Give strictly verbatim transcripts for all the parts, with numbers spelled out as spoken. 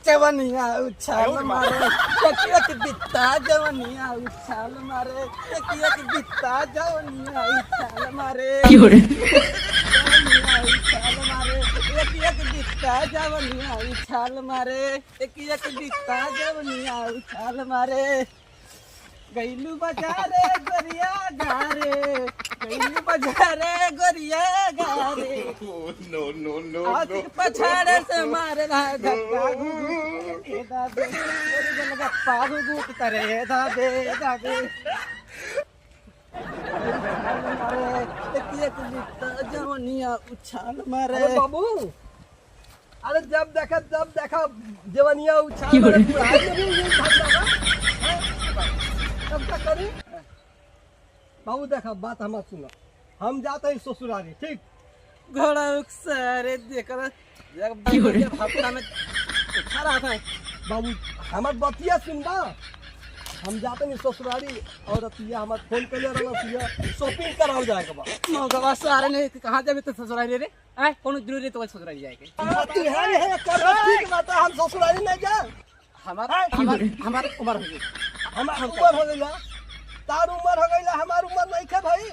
जवनिया उछाल मारे, एक एक बित्ता जवनिया उछाल मारे, एक एक बित्ता जवनिया उछाल मारे। क्यों रे? जवनिया उछाल मारे, एक एक बित्ता जवनिया उछाल मारे, एक एक बित्ता जवनिया उछाल मारे। गइलू बजारे गोरिया गारे, गइलू बजारे गोरिया गारे। Oh, no, no, no, आज no। पछाड़े से मारे ना धक्का गुगु, ए दादे, गोरी गोलगप्पा गुगु तरे दादे, दादे। अरे, एक एक बित्ता जवनिया उछाल मारे। अरे बाबू, अरे जब देखा, जब देखा जवनिया उछाल क्यों मारे, रे? बुढ़ाई में भी यही धंधा बा। हैं? तब का करी? बाबू देखा, बात हमार सुना, हम जाते हैं ससुरारी, ठीक? घोड़ा उकसा रे, देख रहा, जब क्यों रे? जब हफ्ता में उठा रहा था। बाबू, हमार बतिया सुन बा, हम जाते हैं ससुरारी, और अतिया हमार फोन कर ले रहा था, shopping कराओ जाएगा बा। मौगवा सारे ने कहाँ जाबे तो ससुरारी रे? आय, कौनो जरूरी तो ससुराल जाए के? हाँ, तू है, है, कर दो, ठीक बात है, हम ससुराल नहीं जा। हमार, हैं? हमार, हमार उम्र हो गई। हमार उम्र हो गई ना? तार उम्र हो गई ना, हमार उम्र नहीं खे भाई।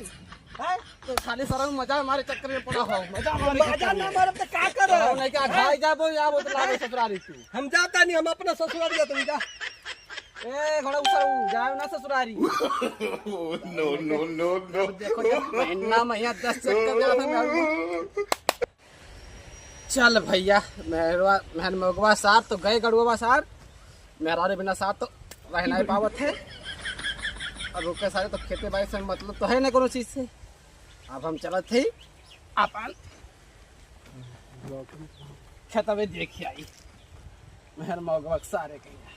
हैं? तो खाली सारा मजा हमारे चक्कर में पड़ा हो। मजा हमारे मजा चक्कर ना में। मारब तो का करे? तो नहीं क्या, हैं? भाई जाबो या वो तो लागे ससुराल तू। हम जाता नहीं, हम अपना ससुराल जाते हैं, जा। ए, घोड़ा उछाल, जाओ ना ससुरारी। Oh, no, no, no, no। अब देखो, जब महीना, महीना दस चक्कर जाता मैं। चल भैया, मेहरवा-, मेहर मौगवा सार तो गए गड़ुआ सार, मेहरारू बिना सार तो रह नहीं पावत है। अब ओके सारे तो खेती बाड़ी से मतलब तो है ना कोनो चीज से। अब हम चलत ही अपन खेतवे देखि आई, मेहर मौगवा सारे कहिया।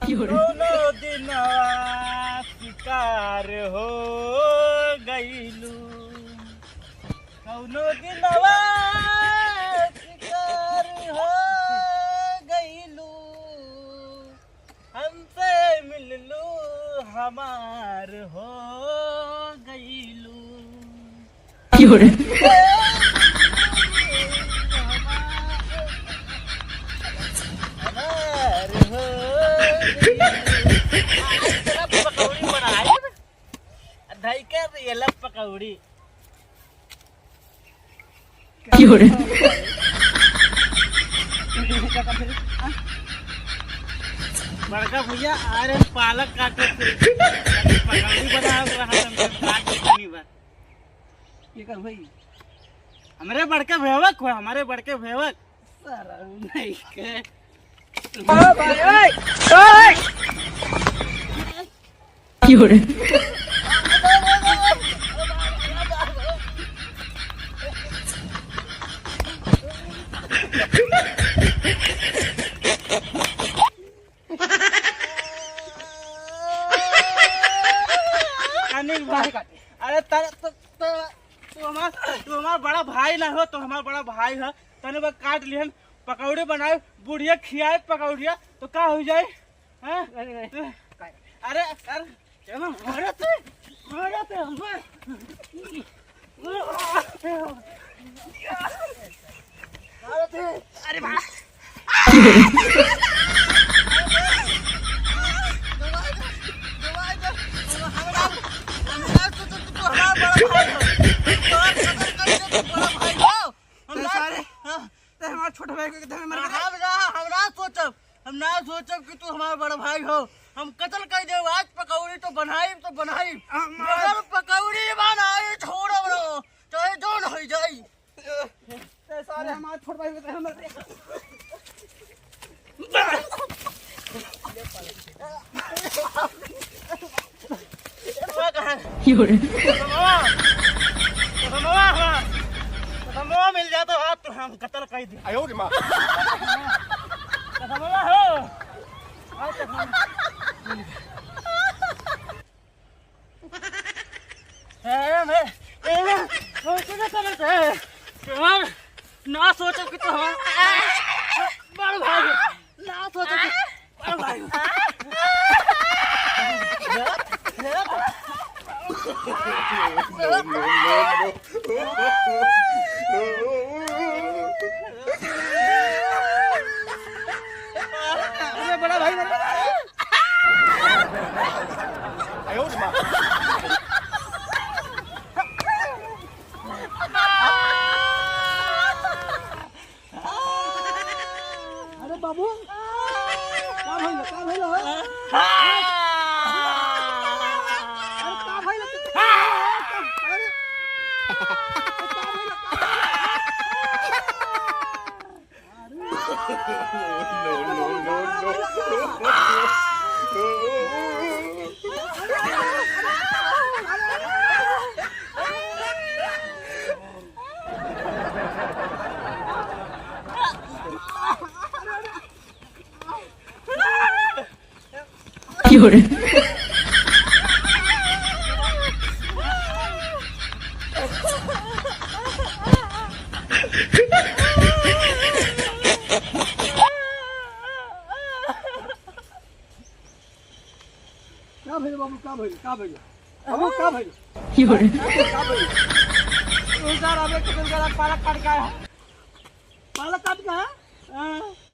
कौनो दिनवा शिकार हो गइलू, कौनो दिनवा शिकार हो गइलू, हमसे मिललू हमार हो गइलू। क्यों रे? हमार हो गइलू। आज तेरा पकौड़ी बनाई, धई के ये ला पकौड़ी। क्यों रे? बड़का भैया, अरे पालक काटे थे, पकौड़ी बनावे रहा था, हमको काट के तनी बा। ये कर भाई, हमरे बड़के भेवक हो, हमारे बड़के भेवक। सारा नहीं के। ओ भाई, ओए, ओए। क्यों रे? अनिल भाई, अरे तारे तो, तो, तू हमार, तू हमार बड़ा भाई ना हो, तू हमार बड़ा भाई हो। तने बा काट लिहन, पकौड़ी बनाए, बुढ़िया खियाए पकौड़िया, तो का हो जाए? हाँ? अरे, अरे। अरे, अरे, चलो, मारो थे, मारो थे, हम मारो थे। अरे बा। हम ना, सारे, हाँ, ते हमार छोट भाई के धमे मर गए। हमरा, हमरा सोचब, हम ना सोचब कि तू हमार बड़ भाई हो। हम कत्ल कर देब आज, पकौड़ी तो बनाई, तो बनाई। हमार मगर पकौड़ी बनाई छोड़ब ना, चाहे जौन हो जाई। ते सारे हमार छोट भाई के धमे मर गए। ये रे। कसमवा, कसमवा हमार, कसमवा मिल जाता हाथ तो हम कत्ल कर दी। आयो रे माँ। कसमवा हो। आज तक हम ए, ए, ए, सोचे ना समझ है। हम ना सोचो कि तो हमार बड़ भाई, ना सोचो कि बड़ भाई। अरे बड़ा भाई, बड़ा भाई। अरे बाबू, का भइल, का भइल हो? अरे का भइल? अरे, अरे का भइल? का भइल बाबू, का भइल, का भइल? बाबू, का भइल? का भइल? तू सर, अबे कितने जरा पालक काट का है? पालक काट का है? हाँ।